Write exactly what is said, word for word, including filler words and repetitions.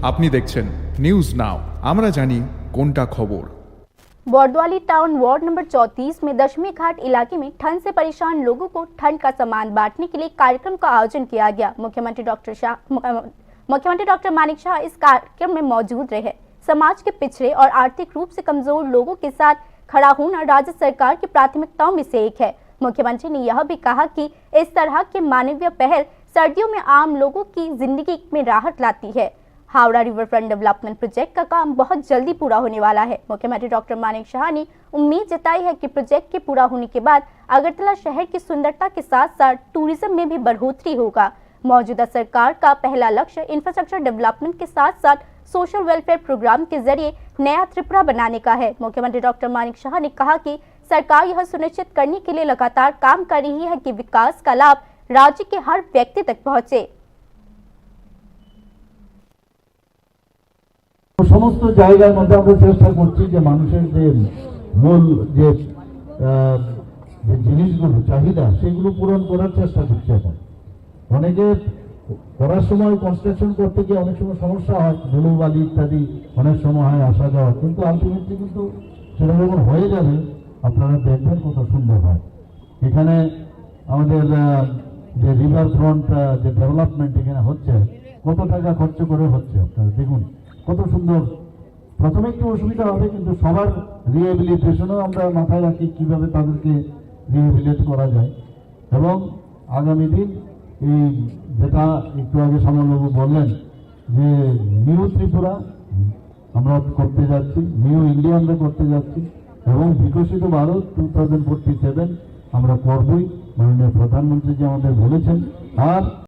আপনি দেখছেন news now, আমরা জানি কোনটা খবর। बरदवाली टाउन वार्ड नंबर चौंतीस में दशमी घाट इलाके में ठंड से परेशान लोगों को ठंड का सामान बांटने के लिए कार्यक्रम का आयोजन किया गया। मुख्यमंत्री डॉक्टर शाह, मु-, अ, मुख्यमंत्री डॉक्टर मानिक शाह इस कार्यक्रम में मौजूद रहे। समाज के पिछड़े और आर्थिक रूप से कमजोर लोगों के साथ खड़ा होना राज्य सरकार की प्राथमिकताओं में से एक है। मुख्यमंत्री ने यह भी कहा कि इस तरह की मानवीय पहल सर्दियों में आम लोगों की जिंदगी में राहत लाती है। Howrah river front development project का काम बहुत जल्दी पूरा होने वाला है। मुख्यमंत्री डॉक्टर मानिक शाह ने उम्मीद जताई है कि प्रोजेक्ट के पूरा होने के बाद अगरतला शहर की सुंदरता के साथ साथ टूरिज्म में भी बढ़ोतरी होगा। मौजूदा सरकार का पहला लक्ष्य इंफ्रास्ट्रक्चर डेवलपमेंट के साथ साथ सोशल वेलफेयर प्रोग्राम के जरिए नया त्रिपुरा बनाने का है। मुख्यमंत्री डॉक्टर मानिक शाह ने कहा कि सरकार यह सुनिश्चित करने के लिए लगातार काम कर रही है कि विकास का लाभ राज्य के हर व्यक्ति तक पहुंचे। সমস্ত জায়গার মধ্যে আমরা চেষ্টা করছি যে মানুষের যে মূল যে আহ, যে জিনিসগুলো চাহিদা, সেগুলো পূরণ করার চেষ্টা করছি এখন। অনেকে করার সময়, কনস্ট্রাকশন করতে গিয়ে অনেক সময় সমস্যা হয়, ধুলো বালি ইত্যাদি অনেক সময় হয় আসা যাওয়া, কিন্তু আলটিমেটলি কিন্তু সেটা যখন হয়ে যাবে, আপনারা দেখবেন কত সুন্দর হয়। এখানে আমাদের আহ, যে রিভার ফ্রন্ট যে ডেভেলপমেন্ট এখানে হচ্ছে, কত টাকা খরচ করে হচ্ছে, আপনারা দেখুন কত সুন্দর। প্রথমে একটু অসুবিধা হবে, কিন্তু সবার রিহেবিলিটেশনও আমরা মাথায় রাখি, কিভাবে তাদেরকে রিহেবিলিট করা যায়। এবং আগামী দিন এই, যেটা একটু আগে শ্যামলবাবু বললেন, যে নিউ ত্রিপুরা আমরা করতে যাচ্ছি, নিউ ইন্ডিয়া আমরা করতে যাচ্ছি, এবং বিকশিত Bharat two thousand forty seven আমরা করবই, মাননীয় প্রধানমন্ত্রী যে আমাদের বলেছেন। আর